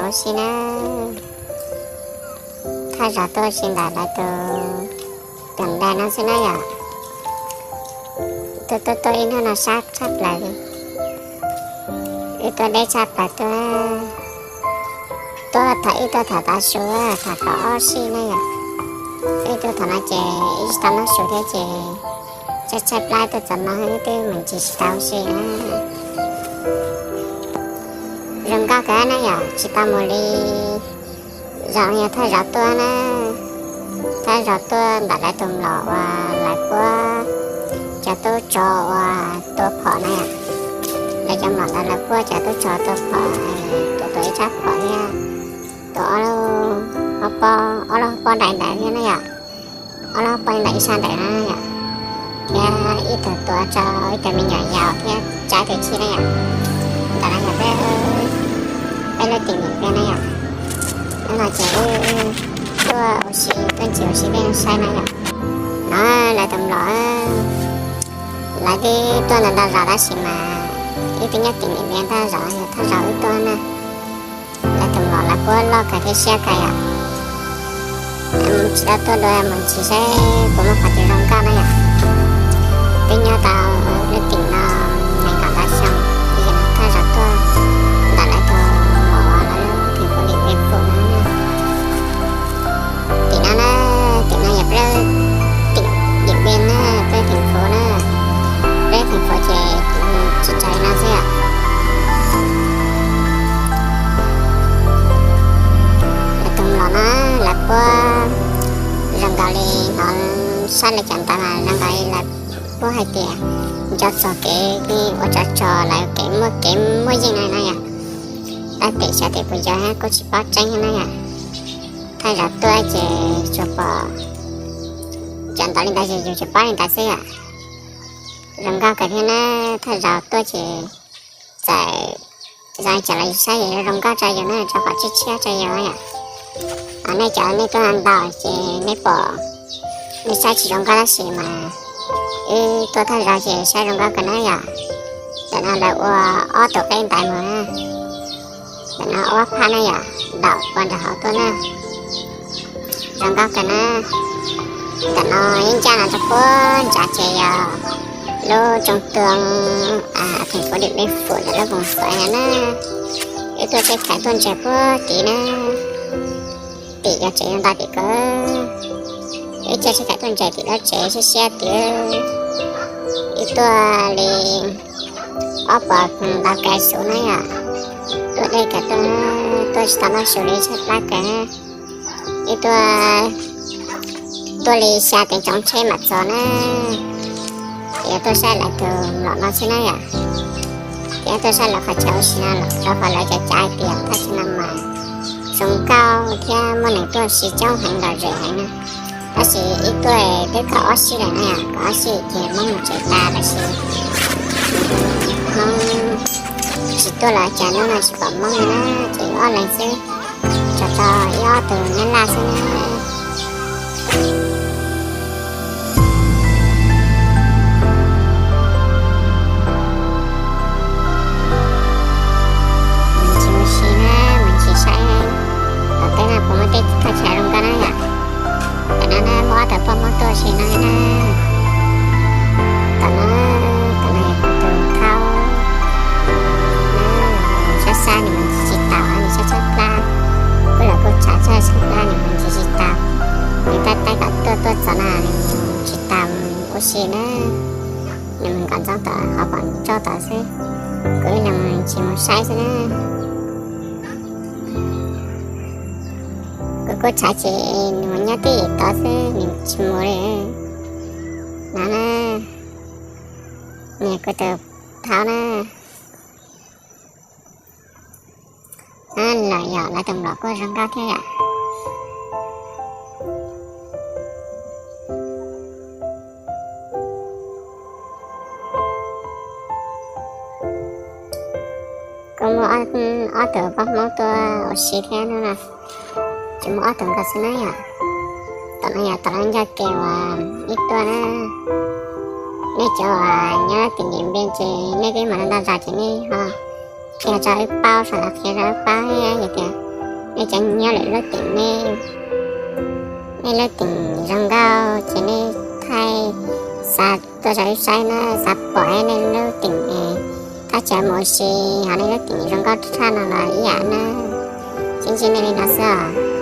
Ua si na, thaj zos tuaj ua si ntawm lawv tus tuam ntais no xwb na yom. Tuaj tuaj tuaj ib hnub no sab tshaj plaws li. Wb tuaj deb tshaj plaws tuaj, tuaj thaum ib tuaj thaum tav su, thaum kaum ob sij na yom. Wb tuaj thaum no ces ib tsis tau noj su thiab ces tshaib tshaib plab tuaj txog no wb twb mus ntsis tsis tau ua si na. Zoo nkauj kawg na yom, tsis tau mus li. Zaum no yog thawj zaug tuaj na, thawj zaug tuaj ntawm lawv tus mlom uas lawv puab cov tub rog uas tua phom na yom. Lawv cov mlom ntawd lawv puab cov tub rog tua phom, tua tua ib rab phom thiab tua ob lub hauv paus, ob lub hauv paus nraim ntawd thiab na yom. Ob lub hauv paus ntawm ib sab ntawd na yom, thiab ib tug tua rau ib tug me nyuam yaus thiab tsab tus chij na yom. Ntawm no yog peb lub tim niam peb na yom. Hnub no ces wb tuaj ua si, tuaj ntsis ua si peb saib na yom. No lawv tus mlom, lawv twb tuaj ntau ntau zaus tab sis mas wb twb nyob tim niam peb thaj zaum, yog thaj zaum wb tuaj na. Lawv tus mlom lawv puab loj kawg thiab siab kawg yom. Tsis tau tuaj dua, mus ntsis saib puas muaj qhov twg zoo nkauj na yom. Twb nyob tau lub tim no nees nkaum ntau xyoo, yog thaj zaum tuaj ntawm lawv tus mlom lawv lub theem Fuv Dim Npia Fum no. Tim no na, tim no yog peb tim Dim Npia na, peb theem Fuv na, peb theem Fuv ces tsis tau no xwb yom. Lawv tus mlom no lawv puab zoo nkaus li hnov saib lawv cov ntawv mas zoo nkaus li lawv puab hais tias nco txog kev ua tsov rog, lawv kev muaj kev muaj yeej no no yom. Tab sis xyov tias puas yog, kuj tsis paub tseeb thiab na yom. Thaj zaum tuaj ces tsuas pom cov ntawv li ntawd ces yus tsuas paub li ntawd xwb yom. Zoo nkauj kawg thiab na, thaj zaum tuaj ces txawm zoo li cas los yus saib zoo nkauj rau yus na, rau qhov tshiab tshiab rau yus yom. Nej cov nej tuaj ntau ces nej pom, nej saib tsis zoo nkauj tab sis mas wb tuaj thaj zaum ces saib zoo nkauj kawg na yom. Ntawm no lawv ua ob tug qeb ntaiv mus na, ntawm no ob phab na yom, ntaus pov nram hauv tuaj na. Zoo nkauj kawg na. Ntawm no ib ncaj no rau puag nrad ces yog lub tsoo tuag theem Fuv Dim Npia Fum ntawm lub Voos Xuav no na. Wb tuaj tsheb thaiv tuaj ntsia puag tid na. Tim yog tsev yog ntau tim kawg. Wb caij tsheb thaiv tuaj ntsia tim lub tsev siab siab tid. Wb tuaj li ob puas ntau kais xus na yom. Tuaj deb kawg tuaj, tuaj tsis tau noj su li tshaib plab kawg. Wb tuaj, tuaj li xya teev tsoov tsheb mam txog na. Ces yog tuaj saib lawv tus mlom no xwb na yom. Ces tuaj saib lawv qhov chaw ua si no los rau qhov lawv cov cav hais tias thaj chaw no mas zoo nkauj thiab muaj neeg tuaj ua si coob heev lom zem heev na. Tab sis wb tuaj twb kaum ob sij lawm na yom, kaum ob sij ces Hmoob mus tsev tas lawm sis Hmoob tsis tuaj los cas hnub no tsis pom Hmoob li na, ces wb ob leeg xwb, tsuas tau ib ob tug Nyab Laj xwb na. Mus ntsis ua si na, mus ntsis saib tom teb no puas muaj tej thaj chaw zoo nkauj na yom. Tam no na muaj ob tug poj Hmoob tuaj ua si no na. Tom no, tom no yog tus thaub na, sab sab nws mus ntsis tsis taus, nws sab sab plab, kuj los kuj tshav tshaj sab plab nws mus ntsis tsis taus. Nws tab tab tom tuaj tuaj txog no nws mus tsis taus mus ua si na. Nws mus nkos ntxoov tom hauv paus ntsaum tod xwb, kuv ib leeg mus ntsis mus saib xwb na. Kuv kuj tshav ces nws mus nyob twj ywm tod xwb, nws tsis mus li. No na, nws kuj tus thaub na. Lawm yom, lawv tus mlom kuj zoo nkauj thiab yom. Kuj muaj ob tug poj Hmoob tuaj ua si thiab no na. Tsis muaj ob tug nkaus xwb na yom. Tom no yog tom lub ncauj ke uas ib tuaj na. Nej cov uas nyob tim Điện Biên ces nej twb mus ntau zos ces nej ho qhia rau wb paub, sau ntawv qhia rau wb paub thiab hais tias Nej cov nyob lwm lub teem, nej lub teem zoo nkauj ces nej thaij xa tuaj saib saib na, xav pom nej lub teem thaj chaw mus ua si, ho nej lub teem zoo nkauj tshaj no los ib yam na. Sib ntsib nej li no xwb os.